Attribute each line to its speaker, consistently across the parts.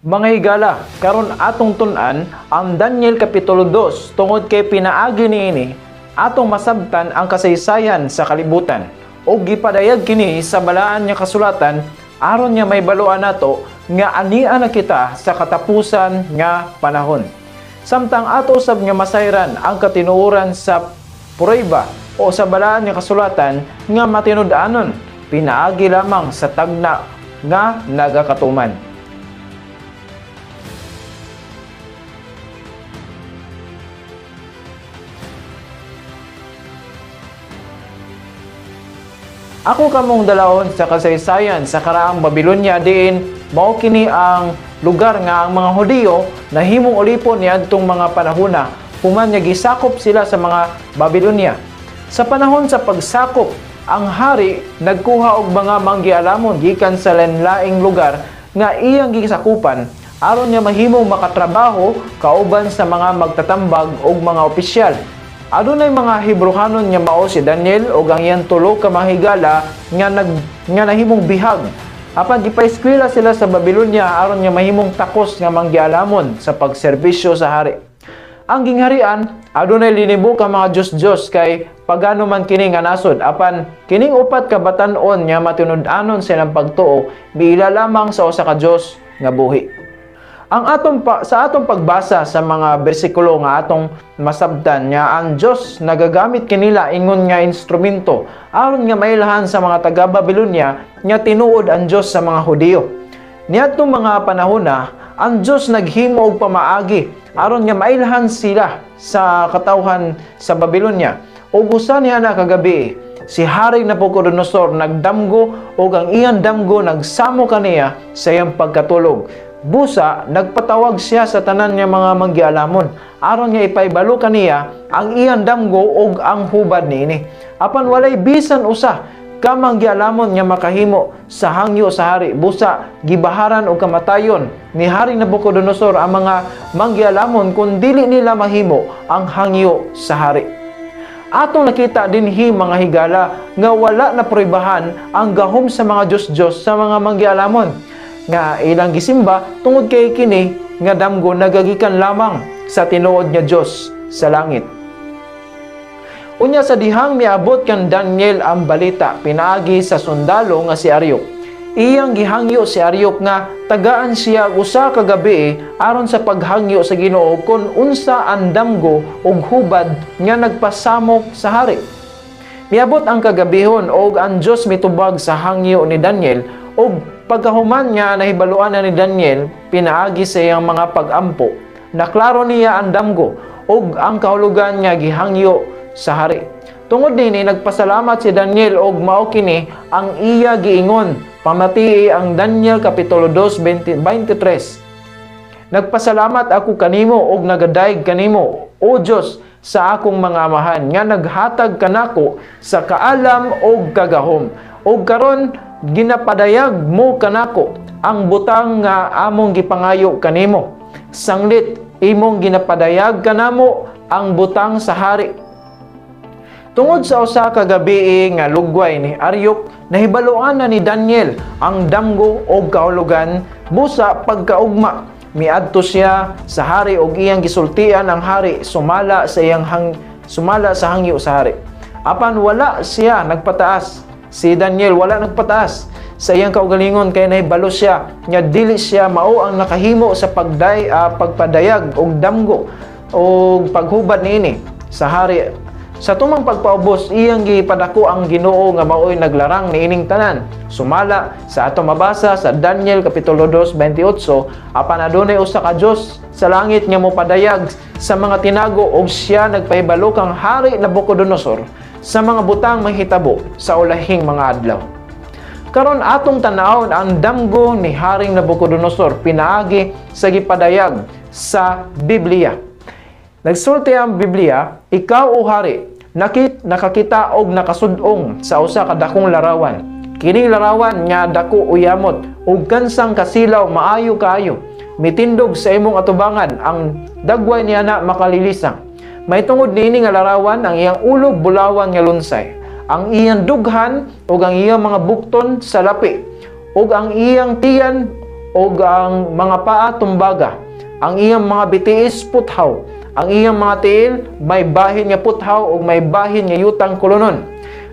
Speaker 1: Mga higala, karon atong tun-an ang Daniel Kapitulo 2 tungod kay pinaagi niini atong masabtan ang kasaysayan sa kalibutan ug gipadayag kini sa balaan nga kasulatan aron nga mahibaluan nato nga ania na kita sa katapusan nga panahon. Samtang ato usab nga masayran ang katinuoran sa prueba o sa balaan nga kasulatan nga matinud-anon pinaagi lamang sa tagna nga nagakatuman. Ako kamong dalaon sa kasaysayan sa karaang Babylonia diin mao kini ang lugar nga ang mga Hudiyo nahimong ulipon niadtong mga panahona human nga gisakop sila sa mga Babylonia. Sa panahon sa pagsakop, ang hari nagkuha og mga manggialamon gikan sa lain-laing lugar nga iyang gisakupan aron nga mahimong makatrabaho kauban sa mga magtatambag og mga opisyal. Adunay mga Hebrohanon nga mao si Daniel ug ang iyang tulo ka mga higala nga nahimong bihag. Apan gipaeskwela sila sa Babylonia aron nga mahimong takos nga manggialamon sa pagserbisyo sa hari. Ang gingharian adunay linibo ka mga Diyos-Diyos kay pagano man kini nga nasod, apan kining upat ka batan-on nga matinud-anon sa ilang pagtuo miila lamang sa usa ka Dios nga buhi. Ang atong sa atong pagbasa sa mga bersikulo nga atong masabtan nga ang Dios nagagamit kanila ingon nga instrumento aron nga mailhan sa mga taga Babylonia nga tinuod ang Dios sa mga Hudiyo. Niadtong mga panahona, ang Dios naghimo og pamaagi aron nga mailhan sila sa katawhan sa Babylonia. Ug usa niya na kagabi, si Hari Nabucodonosor nagdamgo ug ang iyang damgo nagsamo kaniya sa iyang pagkatulog. Busa, nagpatawag siya sa tanan nga mga manggialamon aron nga ipaibalo kaniya ang iyang damgo ug ang hubad niini. Apan walay bisan usa ka manggialamon nga makahimo sa hangyo sa hari. Busa, gibaharan og kamatayon ni Hari Nabucodonosor ang mga manggialamon kun dili nila mahimo ang hangyo sa hari. Atong nakita dinhi mga higala nga wala na pruebahan ang gahom sa mga Diyos-Diyos sa mga manggialamon nga ilang gisimba tungod kay kini nga damgo nagagikan lamang sa tinuod nga Dios sa langit. Unya sa dihang miabot kan Daniel ang balita pinaagi sa sundalo nga si Ariok. Iyang gihangyo si Ariok nga tagaan siya usa ka gabi aron sa paghangyo sa Ginoo kon unsa ang damgo ug hubad nga nagpasamok sa hari. Miabot ang kagabihon og ang Dios mitubag sa hangyo ni Daniel ug pagkahuman nga nahibaluan na ni Daniel pinaagi sa iyang mga pag-ampo, naklaro niya ang damgo ug ang kahulugan nga gihangyo sa hari. Tungod nini nagpasalamat si Daniel og mao kini ang iya giingon. Pamatii ang Daniel Kapitulo 2:23. Nagpasalamat ako kanimo og nagadayeg kanimo, o Dios, sa akong mga amahan nga naghatag kanako sa kaalam og kagahom. Og karon ginapadayag mo kanako ang butang nga among gipangayo kanimo. Sanglit imong ginapadayag kanamo ang butang sa hari. Tungod sa usa ka gabii nga lugway ni Ariok, nahibaluan na ni Daniel ang damgo og kahulugan. Busa pagkaugma, miadto siya sa hari og iyang gisultian ang hari sumala sa iyang sumala sa hangyo sa hari. Apan wala siya nagpataas. Si Daniel wala nagpataas sa iyang kaugalingon kay nahibalo siya nga dili siya mao ang nakahimo sa pagpadayag og damgo og paghubad niini sa hari. Sa tumang pagpaubos, iyang gipadako ang Ginoo nga maoy naglarang niining tanan. Sumala sa ato mabasa sa Daniel Kapitulo 2:28, apan adunay usa ka Dios sa langit nga mopadayag sa mga tinago og siya nagpahibalo kang Hari Nabucodonosor sa mga butang mahitabo sa ulahing mga adlaw. Karon atong tan-awon ang damgo ni Haring Nabucodonosor pinaagi sa gipadayag sa Biblia. Nagsulti ang Biblia, ikaw o hari, nakakita og nakasud-ong sa usa ka dakong larawan. Kining larawan nga dako uyamot ug kansang kasilaw maayo kaayo. Mitindog sa imong atubangan ang dagway niya na makalilisang. May tungod niini nga larawan ang iyang ulo bulawan nga lunsay, ang iyang dughan ug ang iyang mga bukton sa lapi, ug ang iyang tiyan ug ang mga paa tumbaga. Ang iyang mga bitiis puthaw. Ang iyang mga tiil may bahin nga puthaw ug may bahin nga yutang kolonon.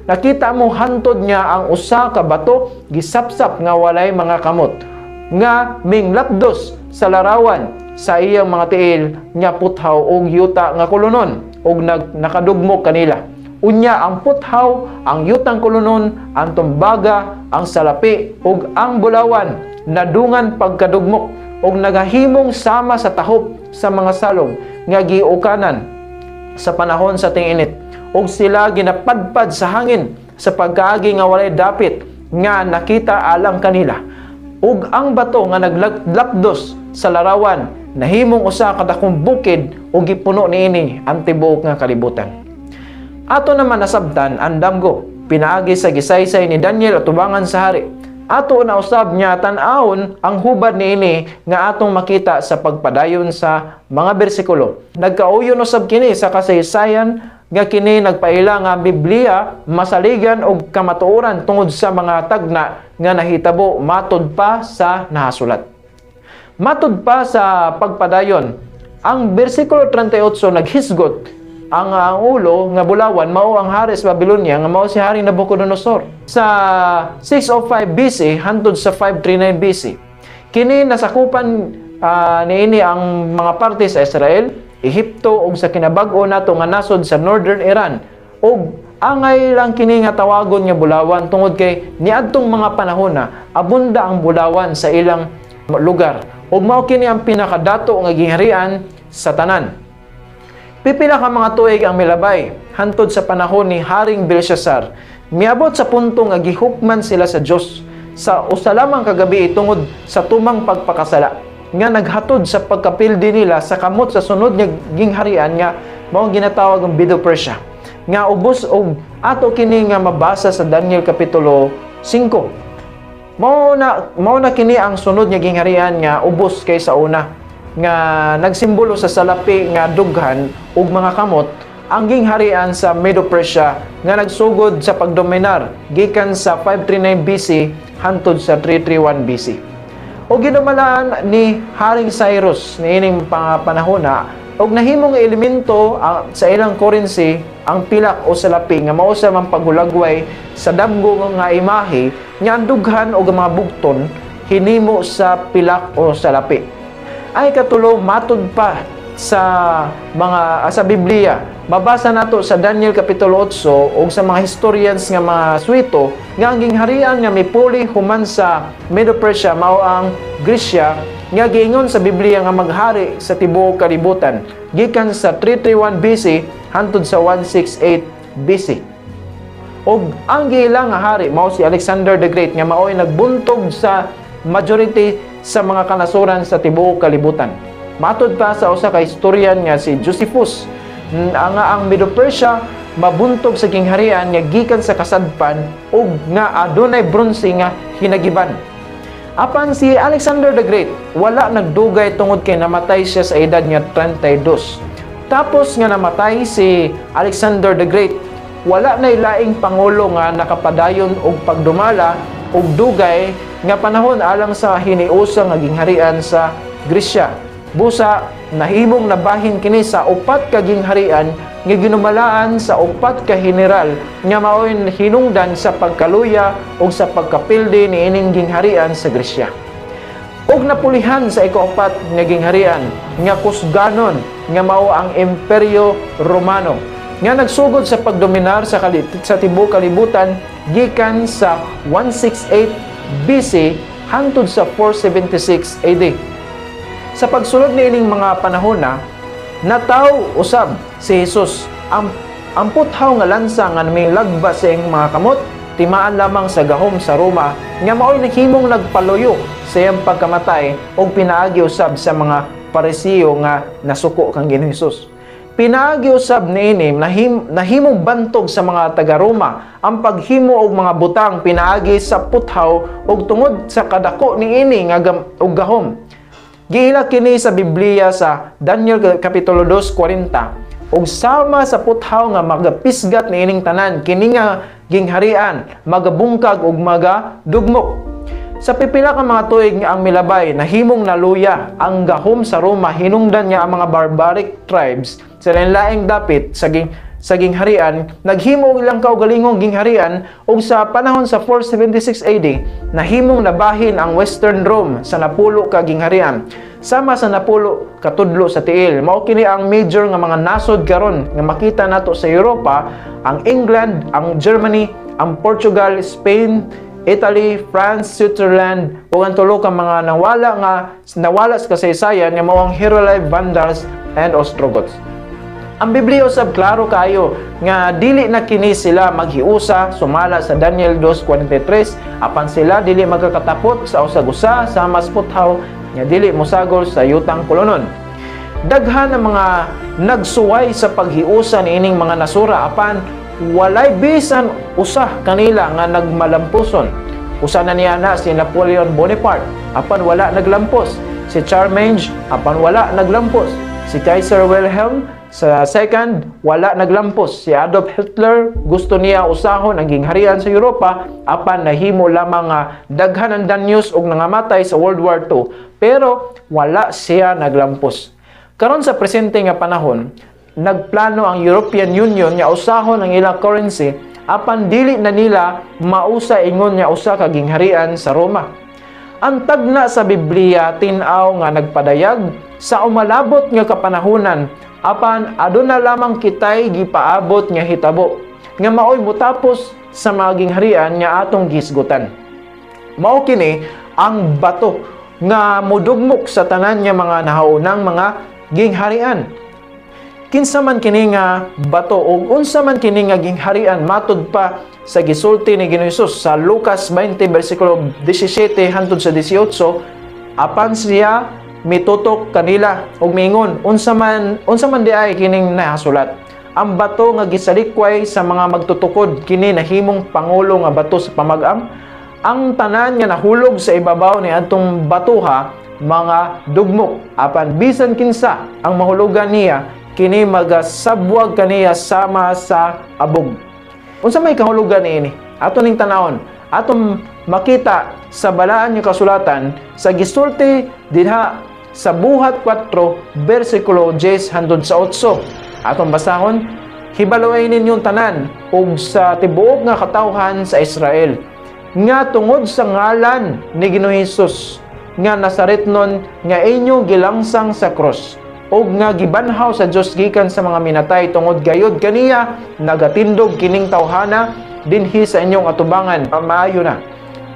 Speaker 1: Nakita mo hantod niya ang usa ka bato gisapsap nga walay mga kamot, nga minglapdos sa larawan sa iyang mga tiil nga puthaw ug yuta nga kolonon ug nakadugmok kanila. Unya ang puthaw, ang yutang kolonon, ang tumbaga, ang salapi ug ang bulawan nadungan pagkadugmok ug nagahimong sama sa tahop sa mga salog nga giukanan sa panahon sa ting-init, ug sila ginapadpad sa hangin sa pagkaagi nga walay dapit nga nakita alang kanila. Ug ang bato nga naglapdos sa larawan nahimong usa ka dakong bukid ug gipuno niini ang tibuok nga kalibutan. Ato naman nasabtan ang damgo pinaagi sa gisaysay ni Daniel atubangan sa hari. Ato na usab niya tan-awon ang hubad niini nga atong makita sa pagpadayon sa mga bersikulo. Nagkauyon usab kini sa kasaysayan nga kini nagpaila nga Biblia masaligan og kamatuoran tungod sa mga tagna nga nahitabo matod pa sa nahasulat. Matod pa sa pagpadayon, ang bersikulo 38 naghisgot ang ulo nga bulawan mao ang hari sa Babylonia nga mao si Haring Nabucodonosor sa 605 BC hantod sa 539 BC. Kini nasakupan niini ang mga parte sa Israel, Ehipto ug sa kinabag-o nato nga nasod sa Northern Iran. Ug angay lang kini nga tawagon nga bulawan tungod kay niadtong mga panahon na abunda ang bulawan sa ilang lugar. Ug mao kini ang pinakadato nga gingharian sa tanan. Pipila ka mga tuig ang milabay hantod sa panahon ni Haring Belshazzar. Miabot sa punto nga gihukman sila sa Dios sa usa lamang ka gabi tungod sa tumang pagpakasala nga naghatod sa pagkapildi nila sa kamot sa sunod nga gingharian nga mao ginatawag ang Medo-Persia, nga ubos og ato kini nga mabasa sa Daniel kapitulo 5. Mao na kini ang sunod nga gingharian nga ubos kay sa una, nga nagsimbolo sa salapi nga dughan ug mga kamot ang gingharian sa Medo-Persia nga nagsugod sa pagdominar gikan sa 539 BC hantod sa 331 BC. O ginumalaan ni Haring Cyrus niining panahona og nahimong elemento sa ilang currency ang pilak o salapi nga mao sa man paghulagway sa damgo nga imahe nga ang dughan og mga bugton hinimo sa pilak o salapi. Ay katulo, matud pa sa mga sa Biblia, mabasa nato sa Daniel kapitulo 8 ug sa mga historians nga mga suwito nga ang gingharian nga mipuli human sa Medo-Persia mao ang Gresya, nga giingon sa Biblia nga maghari sa tibuok kalibutan gikan sa 331 BC hantod sa 168 BC. Og ang giila nga hari mao si Alexander the Great nga maoy nagbuntog sa majority sa mga kanasuran sa tibuok kalibutan. Matod pa sa usa ka historian nga si Josephus, nga ang Medo-Persia mabuntog sa gingharian nga gikan sa kasadpan ug nga adunay bronze nga hinagiban. Apan si Alexander the Great wala nagdugay tungod kay namatay siya sa edad nga 32. Tapos nga namatay si Alexander the Great, wala nay laing pangulo nga nakapadayon og pagdumala og dugay nga panahon alang sa hiniusa nga gingharian sa Gresya. Busa nahimong nabahin kini sa upat ka gingharian nga ginumalaan sa upat ka general nga maoy hinungdan sa pagkaluya ug sa pagkapildi niining gingharian sa Gresya. Ug napulihan sa ikaupat nga gingharian nga kusganon nga mao ang Imperyo Romano nga nagsugod sa pagdominar sa tibuok kalibutan gikan sa 168 BC hangtod sa 476 AD. Sa pagsulod niining mga panahon na, nataw usab si Jesus ang puthaw nga lansa nga namilagba sa iyang mga kamot, timaan lamang sa gahom sa Roma nga maoy nahimong nagpaluyo sa iyang pagkamatay og pinaagi usab sa mga Parisiyo nga nasuko kang Ginoong Hesus. Pinaagi usab niini nahimong bantog sa mga taga-Roma ang paghimo og mga butang pinaagi sa puthaw ug tungod sa kadako niini nga og gahom. Giila kini sa Biblia sa Daniel kapitulo 2:40, ug sama sa puthaw nga magapisgat niining tanan, kini nga gingharian magabungkag ug magadugmok. Sa pipila ka mga tuig nga ang milabay, nahimong naluya ang gahom sa Roma hinungdan nga ang mga barbaric tribes sa laing dapit sa gingharian, naghimo og ilang kaugalingong gingharian, ug sa panahon sa 476 AD nahimong nabahin ang Western Rome sa 10 ka gingharian sama sa 10 katudlo sa tiil. Mao kini ang major nga mga nasod karon nga makita nato sa Europa: ang England, ang Germany, ang Portugal, Spain, Italy, France, Switzerland, ug ang tulo ka mga nawala sa kasaysayan nga mao ang Heruli, Vandals, and Ostrogoths. Ang Biblia usab klaro kaayo nga dili na kini sila maghiusa sumala sa Daniel 2:43, apan sila dili magkakatapot sa usag-usa sa mas puthaw nga dili mosagol sa yutang kolonon. Daghan ang mga nagsuway sa paghiusa niining mga nasura, apan walay bisan usa kanila nga nagmalampuson. Usa na niya na si Napoleon Bonaparte, apan wala naglampos. Si Charlemagne, apan wala naglampos. Si Kaiser Wilhelm sa second, wala naglampos. Si Adolf Hitler, gusto niya usahon ang gingharian sa Europa, apan nahimo lamang nga daghan ang danyos og nangamatay sa World War II, pero wala siya naglampos. Karon sa presente nga panahon, nagplano ang European Union nga usahon ang ilang currency, apan dili na nila mausa ingon nga usa ka gingharian sa Roma. Ang tagna sa Biblia tin-aw nga nagpadayag sa umalabot nga kapanahunan, apan aduna lamang kitay gipaabot nga hitabo nga maoy motapos sa mga gingharian nga atong gisgutan. Mao kini ang bato nga mudugmok sa tanan nga mga nahaunang mga gingharian. Kinsa man kini nga bato ug unsa man kini nga gingharian matud pa sa gisulti ni Ginoong Hesus sa Lucas 20 bersikulo 17 hangtod sa 18, apan siya mitutok kanila ug miingon, unsa man diay kining nahasulat? Ang bato nga gisalikway sa mga magtutukod kini nahimong pangulo nga bato sa pamag-ang. Ang tanan nga nahulog sa ibabaw ni adtong batuha mga dugmok, apan bisan kinsa ang mahulugan niya kini magasabwag kaniya sama sa abog. Unsa may kahulugan niini? Ato ning tanawon, atong makita sa balaan nga kasulatan sa gisulti dinha sa Buhat 4 bersikulo 10 hangtod sa 8. Atong basahon, hibaloy ninyong tanan ug sa tibuok nga katawhan sa Israel nga tungod sa ngalan ni Ginoong Hesus nga Nazaretnon nga inyo gilangsang sa krus ug nga gibanhaw sa Dios gikan sa mga minatay, tungod gayod kaniya nagatindog kining tawhana dinhi sa inyong atubangan. Maayo na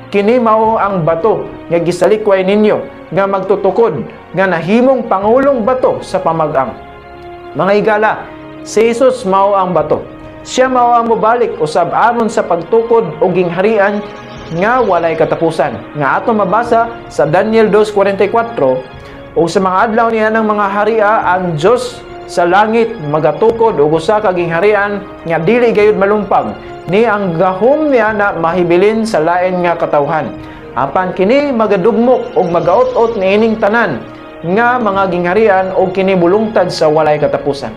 Speaker 1: kini mao ang bato nga gisalikway ninyo nga magtutukod nga nahimong pangulong bato sa pamag-ang. Mga higala, si Jesus mao ang bato. Siya mao ang mobalik usab aron sa pagtukod og gingharian nga walay katapusan nga ato mabasa sa Daniel 2:44. Ug sa mga adlaw niya ng mga haria, ang Dios sa langit magatukod og usa ka gingharian nga dili gayud malumpag, ni ang gahom niya na mahibilin sa lain nga katawhan. Apan kini magadugmok og magaut-ot niining tanan nga mga gingharian og kini bulungtad sa walay katapusan.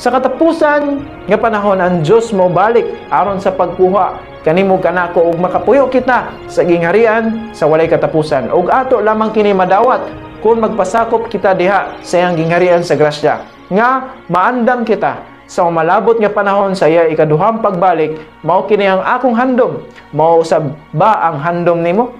Speaker 1: Sa katapusan nga panahon, ang Dios mobalik aron sa pagkuha kanimo kanako ug makapuyo kita sa gingharian sa walay katapusan. Ug ato lamang kini madawat kung magpasakop kita diha sa iyang gingharian sa grasya, nga maandam kita sa umalabot nga panahon sa iya ikaduhang pagbalik. Mao kini ang akong handom. Mao usab ba ang handom nimo?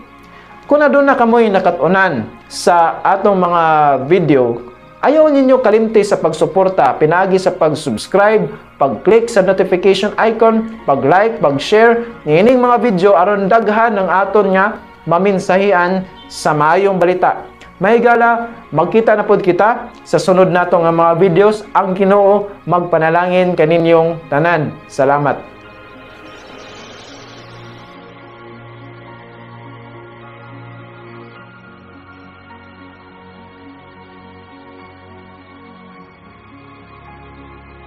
Speaker 1: Kung aduna kamoy nakat-unan sa atong mga video, ayaw ninyo kalimti sa pagsuporta pinaagi sa pag-subscribe, pag-click sa notification icon, pag-like, pag-share niining mga video aron daghan ang aton nga maminsahian sa maayong balita. Mahigala, magkita na pod kita sa sunod nato nga mga videos. Ang Ginoo magpanalangin kaninyong tanan. Salamat.